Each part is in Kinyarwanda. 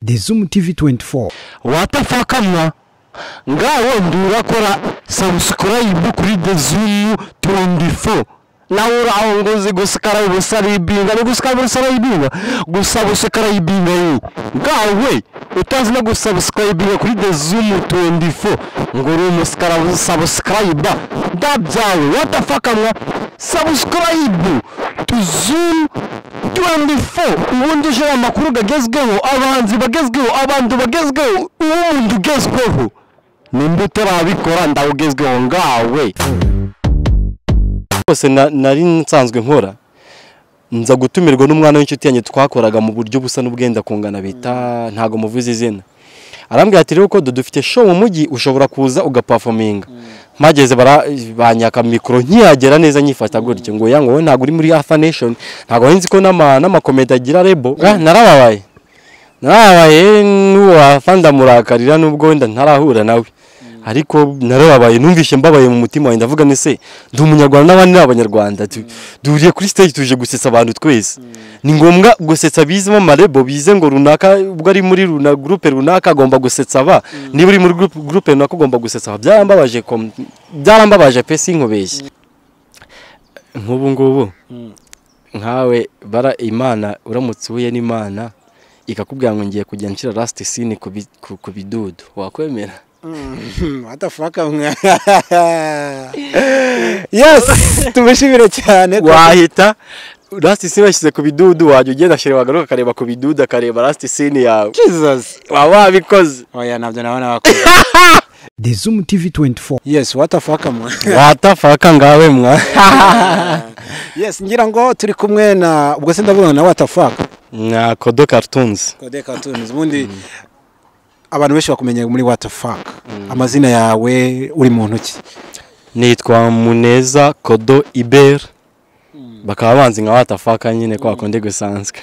The Zoom TV 24. What the fuck mwa ngawe ndurakora subscribe kuri The Zoom 24 nawe uraho ngo uzi gusubscribinga no gusubscribinga gusubscribinga yo ngawe utazi no gusubscribinga kuri The Zoom 24 ngo uri umuskara subscriber ndabyawe. What the fuck mwa subscribe to Zoom 24 ubundi uje amakuru gagezweho, abahanzi bagezweho, abantu bagezweho, ubundi ugezweho nimba utarabikora ndawugezweho ngawe. Bose nari nsanzwe nkora, nza gutumirwa n'umwana w'inshuti yanjye twakoraga mu buryo busa n'ubwenda kungana bita ntago muvuze izina. Arambwira ati rero ko dufite show mu mujyi ushobora kuza ugaperforminga. Mpageze banyaka mikoro nkiyagera neza nyifata gutyo ngo ya ngo ntago uri muri Alpha Nation, ntago nzi ko n'amakomedi agira rebo. Narababaye n'uwo afanda murakarira nubwo wenda ntarahura nawe, ariko narababaye, numvishe mbabaye mu mutima wanjye ndavuga nese ndi umunyarwanda n'abandi ni abanyarwanda, duhuriye kuri stage tuje gusetsa abantu twese. Ni ngombwa gusetsa bizemo amarebo bize ngo runaka ubwo ari muri runa groupe runaka agomba gusetsa aba, niba uri muri groupe runaka ugomba gusetsa aba. Byarambabaje, byarambabaje pe, sinkubeshye. Nk'ubu ngubu nkawe bara Imana uramutse uhuye n'Imana ikakubwira ngo ngiye kujya nshira last scene ku bidudu, wakwemera? What the fuck mwa. Yes, tumushimire cyane. Wahita last scene bashyize ku bidudu, wajya ugenda shere wagaruka akareba ku bidudu akareba last scene yawe. Jesus, waba wabikoze? Oya nabyo nabona bakoze. The Zoom TV 24. Yes, what the fuck mwa. What the fuck ngawe mwa. Yes, ngira ngo turi kumwe na ubwo se ndavuga na what the fuck na Kodo Cartoons. Kodo Cartoons ubundi abantu benshi bakumenye muri what the fuck. Amazina yawe uri mu ntoki? Nitwa Muneza Kodo Iber, bakaba banzi nka what the fuck nyine kwa konde gusanzwe.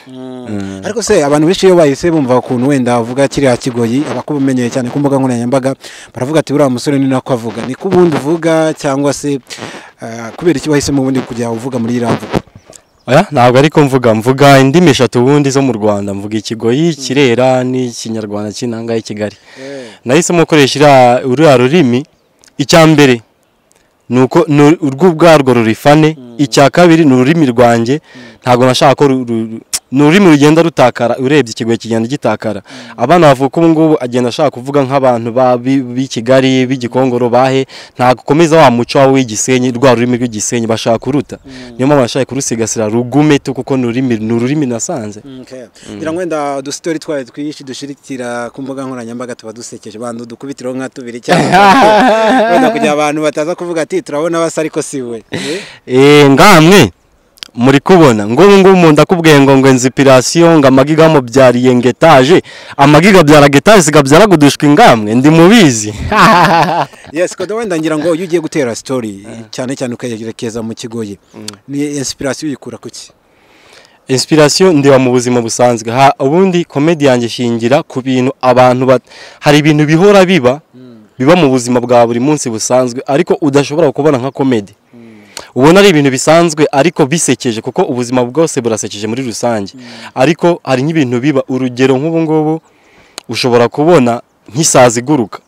Ariko se abantu benshi iyo bahise bumva ukuntu wenda avuga kiriya kigoyi abakumenyeye cyane ku mbuga nkoranyambaga baravuga ati uriya musore ni nako avuga, ni kubundi uvuga cyangwa se kubera iki wahisemo ubundi kujya uvuga muri iriya mvugo? Oya ntabwo ariko mvuga indimi eshatu ubundi zo mu Rwanda, mvuga ikigoyi, kirera n'ikinyarwanda cy'inanga y'i Kigali. Nahisemo gukoresha uriya rurimi. Icya mbere nuko urw'ubwarwo rurifane, icya kabiri ni ururimi rwanjye, ntabwo nashaka ko ni ururimi rugenda rutakara. Urebye ikigoyi kigenda gitakara, abana bavuka ubu ngubu agenda ashaka kuvuga nk'abantu b'i Kigali b'Igikongoro bahe, ntabwo ukomeza wa muco wawe w'igisenyi, rwa rurimi rw'igisenyi bashaka kuruta. Niyo mpamvu nashaka kurusigasira rugume tu, kuko ni ururimi nasanze. Ngira ngo wenda udusitori twawe twinshi dushirikira ku mbuga nkoranyambaga tuba dusekeje, bantu dukubitiraho nka tubiri cyangwa wenda kugira abantu bataza kuvuga ati turabona basa ariko si we. Ngamwe muri kubona ngo ngubu ndakubwiye ngo inspiration ngo amagiga mubyariye ngetaje, amagiga byara getaje sigabyara gudushwa ingamwe ndi mubizi. Yes, Kodo wenda ngira ngo iyo ugiye gutera story cyane cyane ukayerekeza mu kigoyi, ni inspiration uyikura kuki? Inspiration ndiba mu buzima busanzwe. Ubundi comedy yanjye shingira ku bintu abantu hari ibintu bihora biba mu buzima bwa buri munsi busanzwe ariko udashobora kubona nka comedy. Ubona ari ibintu bisanzwe ariko bisekeje, kuko ubuzima bwose burasekeje muri rusange. Ariko hari nk'ibintu biba, urugero nk'ubu ngubu ushobora kubona nk'isazi iguruka,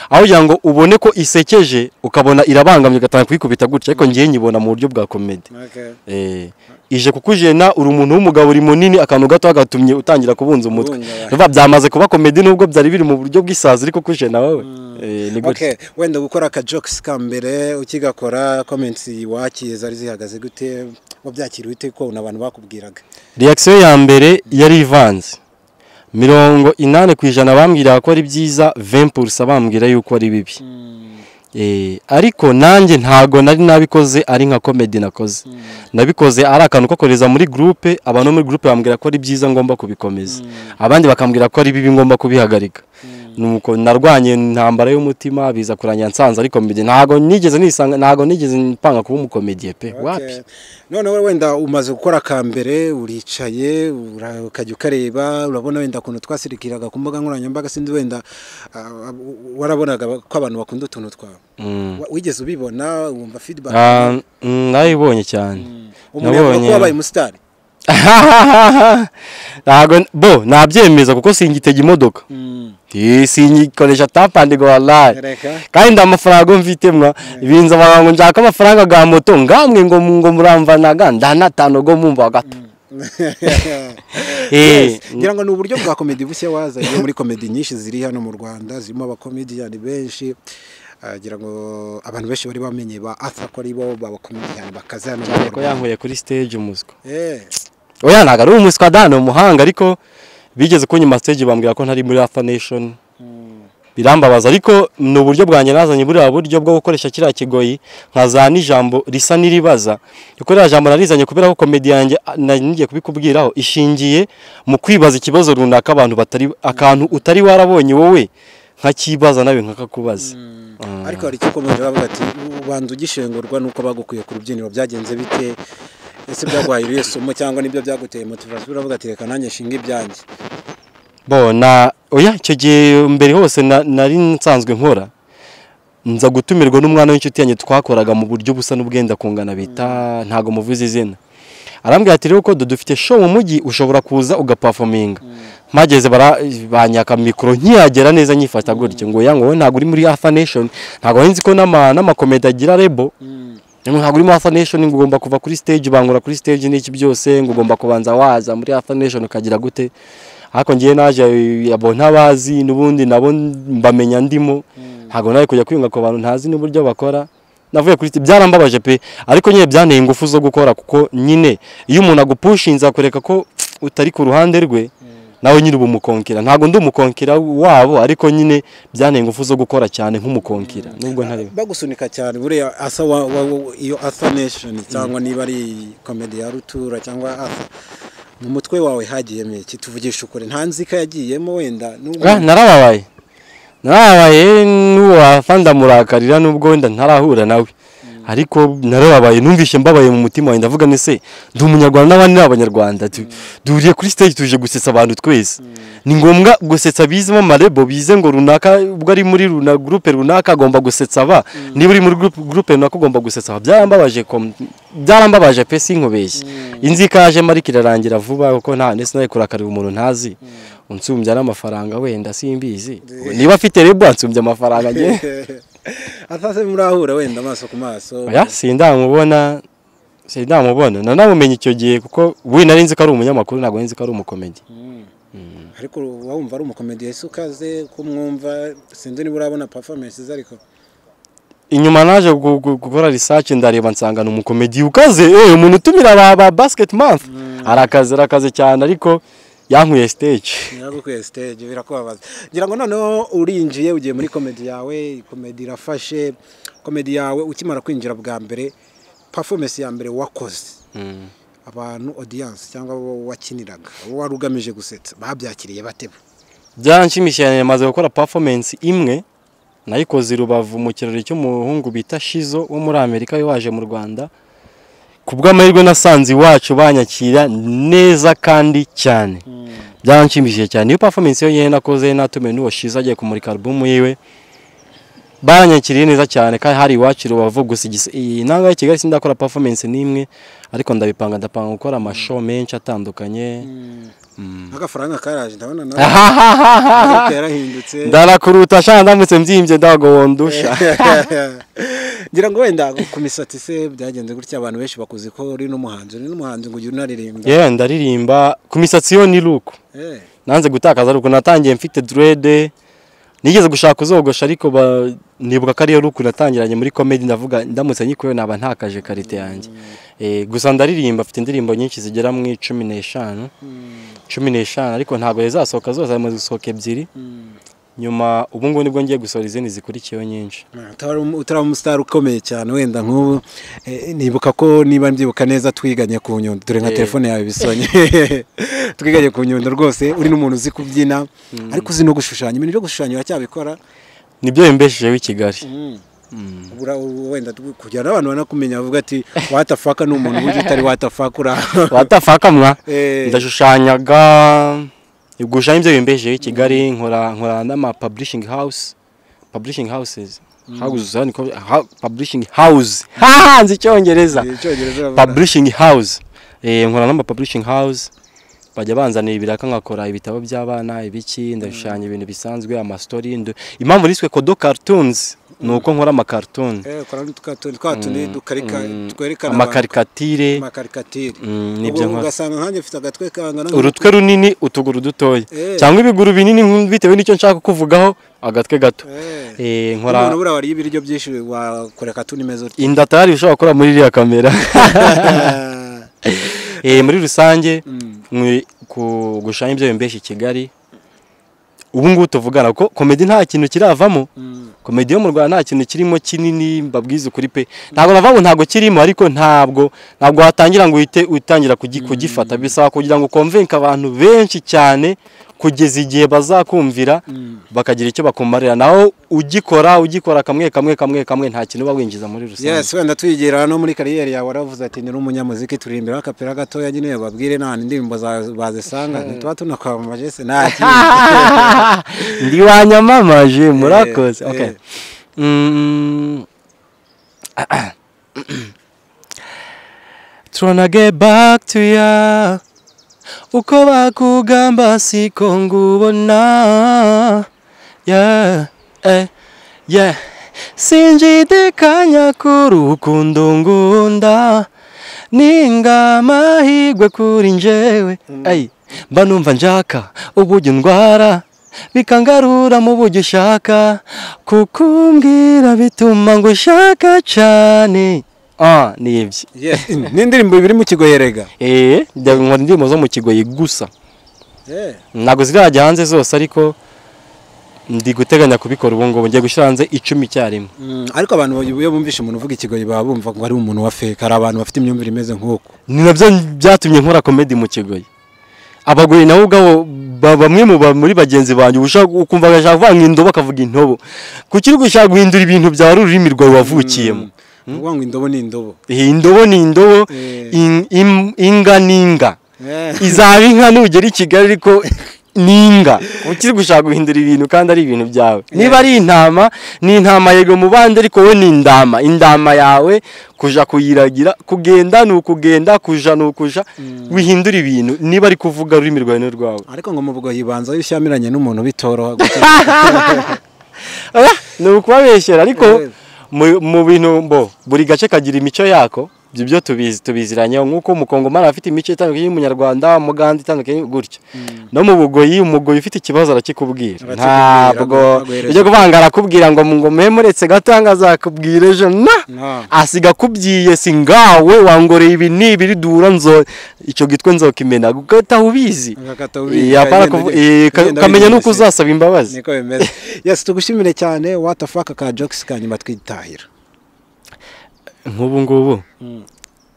aho kugira ngo ubone ko isekeje ukabona irabangamye ugatanga kuyikubita gutya, ariko ngiye nyibona mu buryo bwa comedy. Ije kukujena, uri umuntu w'umugabo uri munini, akantu gato gatumye utangira kubunza umutwe. Byamaze kuba comedy nubwo byari biri mu buryo bw'isazi ariko kujena wowe. Okay, wenda gukora aka jokes ka mbere ukigakora comments wakiye zari zihagaze gute, wabyakiriye ute ko abantu bakubwiraga? Reaction ya mbere yari ivanze. 80% bambwira ko ari byiza, 20% bambwira yuko ari bibi. Ariko nanjye ntago nari nabikoze ari nka comedy nakoze. Nabikoze ari akantu ko koreza muri groupe, abantu muri groupe bambwira ko ari byiza ngomba kubikomeza, abandi bakambwira ko ari bibi ngomba kubihagarika. Nuko narwanye intambara y'umutima biza kuranya nsanze ari comedy. Ntago nigeze nisanga, ntago nigeze mpanga kuba umukomediye pe. Wapi. None wenda umaze gukora kambere uricaye ukajya ukareba urabona wenda kuntu twasirikiraga ku mbuga nkoranyambaga, sinzi wenda warabonaga ko abantu bakunda utuntu twawe, wigeze ubibona wumva feedback? Nayibonye cyane. Umuntu yavuga ko wabaye umustar? Ntago bo nabyemeza kuko singitega imodoka. Sinyikoresha tapandigo wallahi. Kandi amafaranga mfite mwa binza abantu nshaka amafaranga ga moto ngamwe ngo ngo muramvanaga ndanatano go mumva gato. Ngira ngo ni uburyo bwa comedy bushya wazanye muri comedy nyinshi ziri hano mu Rwanda, zirimo abacomedian benshi. Ngira ngo abantu benshi bari bamenye ba Arthur ko ari bo b'abacomedian bakaza hano mu Cyane ko Rwanda. yankuye kuri stage umuswa. Oya ntago ari umuswa da, ni umuhanga, ariko bigeze kunyima stage bambwira ko ntari muri Arthur Nation. Birambabaza, ariko ni uburyo bwanjye nazanye, buriya buryo bwo gukoresha kiriya kigoyi nkazana ijambo risa n'iribaza. Kuko ririya jambo narizanye kubera ko comedy yanjye ngiye kubikubwiraho ishingiye mu kwibaza ikibazo runaka abantu batari, akantu utari warabonye wowe nkakibaza nawe nkakakubaza. Ariko hari icyo ukomeje bavuga ati ubanza ugishengurwa nuko bagukuye ku rubyiniro, byagenze bite? Ese byaguhaye irihe somo cyangwa nibyo byaguteye motivation uravuga ati reka nanjye nshinge ibyanjye? Bo na oya, icyo gihe mbere hose nari nsanzwe nkora, nza gutumirwa n'umwana w'inshuti yanjye twakoraga mu buryo busa n'ubwenda kungana bita ntago muvuze izina. Arambwira ati rero ko dufite show mu mujyi ushobora kuza ugaperforminga. Mpageze banyaka mikoro nkiyagera neza nyifata gutya ngo ya ngo wowe ntago uri muri Arthur Nation, ntago nzi ko n'amakomedi agira label. Ntabwo uri muri Arthur Nation ngo ugomba kuva kuri stage, bangura kuri stage n'iki byose, ngo ugomba kubanza waza muri Arthur Nation ukagira gute. Ariko ngiye naje abo ntabazi n'ubundi nabo mbamenya ndimo, ntabwo nawe kujya kwiyunga ku bantu ntazi n'uburyo bakora. Navuye kuri byarambabaje pe, ariko nyine byanteye ingufu zo gukora, kuko nyine iyo umuntu agupushinze akoreka ko utari ku ruhande rwe, nawe nyine uba umukonkera. Ntabwo ndi umukonkera wabo, ariko nyine byanteye ingufu zo gukora cyane nk'umukonkera nubwo ntari bagusunika cyane. Buriya asa iyo Arthur Nation cyangwa niba ari comedy ya Rutura cyangwa Arthur, mu mutwe wawe hagiyemo iki? Tuvugisha ukuri, nta nzika yagiyemo wenda nubwo? Narababaye n'uwo afanda murakarira nubwo wenda ntarahura nawe, ariko narababaye, numvishe mbabaye mu mutima wanjye, ndavuga nese ndi umunyarwanda n'abandi ni abanyarwanda, duhuriye kuri stage tuje gusetsa abantu twese. Ni ngombwa gusetsa bizemo amarebo bize ngo runaka ubwo ari muri runa groupe runaka agomba gusetsa aba, niba uri muri groupe runaka ugomba gusetsa aba. Byarambabaje byarambabaje pe, sinkubeshye. Inzika yaje mariko irarangira vuba, kuko nta ndetse nawe kurakarira umuntu ntazi unsumbya n'amafaranga wenda simbizi niba afite rebo ansumbya amafaranga nge. Atase murahura wenda amaso ku maso? Oya sindamubona nanamumenye icyo gihe, kuko we nari nzi ko ari umunyamakuru, ntabwo nzi ko ari umukomedi. Ariko wumva ari umukomedi ese ukaze kumwumva, sinzi niba urabona performance ze, ariko inyuma naje gukora research ndareba nsanga ni umukomedi ukaze, umuntu utumira ba basket month arakaze cyane, ariko yankuye stage. Yagukuye stage birakubabaza. Ngira ngo noneho urinjiye ugiye muri comedy yawe, comedy irafashe. Comedy yawe ukimara kwinjira bwa mbere, performance ya mbere wakoze, abantu audience cyangwa abo wakiniraga, abo wari ugamije gusetsa babyakiriye batebo? Byaranshimishije, maze gukora performance imwe nayikoze i Rubavu mu kirori cy'umuhungu bita Shizo wo muri Amerika waje mu Rwanda. Kubw'amahirwe nasanze iwacu banyakira neza kandi cyane. Byaranshimishije cyane. Iyo performance yo nyene nakoze natumiwe n'uwo Shizo agiye kumurika album yiwe, baranyakiriye neza cyane kandi hari iwacu i Rubavu. Gusa inanga ya Kigali sindakora performance n'imwe, ariko ndabipanga, ndapanga gukora amashow menshi atandukanye. Agafaranga karaje ndabona nawe yarahindutse. Ndarakuruta sha, ndamutse mbyimvye ndagondusha. Ngira ngo wenda ku misatsi se byagenze gutya, abantu benshi bakuzi ko uri n'umuhanzi, ngo ujye unaririmba. Yeah, ndaririmba. Ku misatsi yo ni look. Nanze gutakaza look, natangiye mfite dread, nigeze gushaka kuzogosha ariko nibuka ko ariyo look natangiranye muri comedy, ndavuga ndamutse nyikuye naba ntakaje karite yanjye. Gusa ndaririmba, mfite indirimbo nyinshi zigera mu 15. 15 ariko ntago zizasohoka zose, harimo zisohoka ebyiri. Nyuma ubu ngubu nibwo ngiye gusohora izindi zikurikiyeho nyinshi. Utari umustar ukomeye cyane wenda nk'ubu, nibuka ko niba mbyibuka neza twiganye ku Nyundo, dore nka telefone yawe bisonye. Twiganye ku Nyundo rwose, uri n'umuntu uzi kubyina ariko uzi no gushushanya. Ibintu byo gushushanya uracyabikora? Nibyo bimbeshejeho i Kigali. Wenda kugira n'abantu banakumenya bavuga ati what the fuck ni umuntu burya utari what the fuck ura. What the fuck mwa? Ndashushanyaga, gushushanya ibyo bimbeshejeho i Kigali, nkora n'ama publishing house, publishing houses. House, publishing house. Nzi icyongereza. Publishing house. Nkora n'ama publishing house, bajya banzanira ibiraka nkakora ibitabo by'abana, ibiki, ndashushanya ibintu bisanzwe, ama story. Impamvu niswe Kodo Cartoons ni uko nkora ama cartoon. Ukora n'utukartoni twa tundi dukarika twerekana amakarikatire. Amakarikatire. Nibyo nkora. Ugasanga nkanjye mfite agatwe kangana urutwe runini, utuguru dutoya, cyangwa ibiguru binini bitewe n'icyo nshaka kuvugaho, agatwe gato. Nkora umuntu buriya wariye ibiryo byinshi wakora cartoon imeze utya? Inda tayari ushobora gukora muri iriya kamera. Muri rusange gushushanya ibyo bimbesha i Kigali ubu ngubu tuvugana, ko comedy nta kintu kiravamo. Comedy yo mu Rwanda nta kintu kirimo kinini, mbabwiza ukuri pe. Ntabwo navuga ngo ntabwo kirimo, ariko ntabwo watangira ngo uhite utangira kugifata. Bisaba kugira ngo ukonvenke abantu benshi cyane kugeza igihe bazakumvira bakagira icyo bakumarira. Naho ugikora kamwe kamwe kamwe kamwe, nta kintu uba winjiza muri rusange. Yes, wenda tuyigera no muri kariyeri yawe waravuze ati ni umunyamuziki, turirimbira akapera gatoya nyine babwire nta indirimbo bazisanga, ntituba tunakwamamaje se nta kintu. Ndi wanyamamaje, murakoze. Okay. Tryna get back to ya, uko bakugamba siko ngubona. Yeah, yeah. Sinjidikanya ku rukundo ngunda, ninga amahirwe kuri njewe. Ay, mba numva njaka uburyo ndwara, bikangarura mu buryo ushaka, kukumbwira bituma ngushaka cyane. Ni ibyo. Yes, ni indirimbo biri mu kigoyi rega. Nkora indirimbo zo mu kigoyi gusa. Ntabwo zirajya hanze zose, ariko ndi guteganya kubikora ubu ngubu, ngiye gushyira hanze 10 icyarimwe. Ariko abantu iyo bumvishe umuntu uvuga ikigoyi baba bumva ngo ari umuntu wa fake, hari abantu bafite imyumvire imeze nk'uko. Ni nabyo byatumye nkora comedy mu kigoyi. Abagoyi nabo ubwabo bamwe muri bagenzi banjye ukumva agashaka kuvuga ngo indobo akavuga intobo. Kuki uri gushaka guhindura ibintu bya rurimi rwawe wavukiyemo? Uvuga ngo indobo ni indobo. Indobo ni indobo, inga ni inga. Izaba inka nugera i Kigali, ariko ni inga. Kuki uri gushaka guhindura ibintu kandi ari ibintu byawe? Niba ari intama, ni intama yego mu bandi, ariko wowe ni indama. Indama yawe kuja kuyiragira, kugenda ni ukugenda, kuja ni ukuja, wihindura ibintu niba ari kuvuga ururimi rwawe n'urwawe. Ariko ngo mu bugoyi banza iyo ushyamiranye n'umuntu bitoroha. Ni ukubabeshyera, ariko mu bintu mbo buri gace kagira imico yako, ibyo tubizi tubiziranyeho, nk'uko umukongomani afite imico itandukanye y'umunyarwanda, umuganda itandukanye gutya. No mu bugoyi, umugoyi ufite ikibazo arakikubwira. Ntabwo ibyo kuvanga arakubwira ngo muretse gato azakubwira ejo, na asiga kubyiye singawe wangoreye ibi nibiri dura nzo icyo gitwe nzokimena gukata ubizi. Kamenya nuko uzasaba imbabazi. Niko bimeze. Yes, tugushimire cyane. What the fuck ka jokes kanyuma twitahira. Nk'ubu ngubu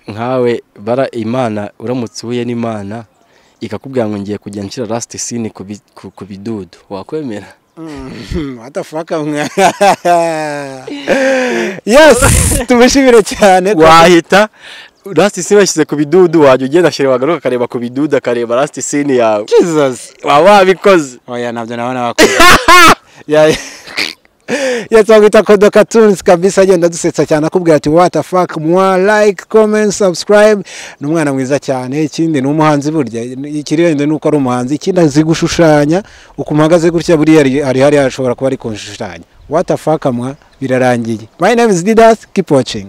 nkawe bara Imana, uramutse uhuye n'Imana ikakubwira ngo ngiye kujya nshira last scene ku bidudu, wakwemera? What the fuck. Yes, tumushimire cyane. Wahita last scene bashyize ku bidudu, wajya ugenda shire wagaruka akareba ku bidudu, akareba last scene yawe. Jesus, waba wabikoze. Oya, nabyo nabona wakoze. Yatwagwita Kodo Cartoons kabisa, agenda dusetsa cyane akubwira ati what the fuck, mwa like, comment, subscribe. Ni umwana mwiza cyane, ikindi ni umuhanzi burya, ikirende nuko ari umuhanzi, ikindi azi gushushanya, ukumagaze gutya buriya ari hari ashobora kuba ari kunshushanya. What the fuck mwa, birarangiye. My name is Didas, keep watching.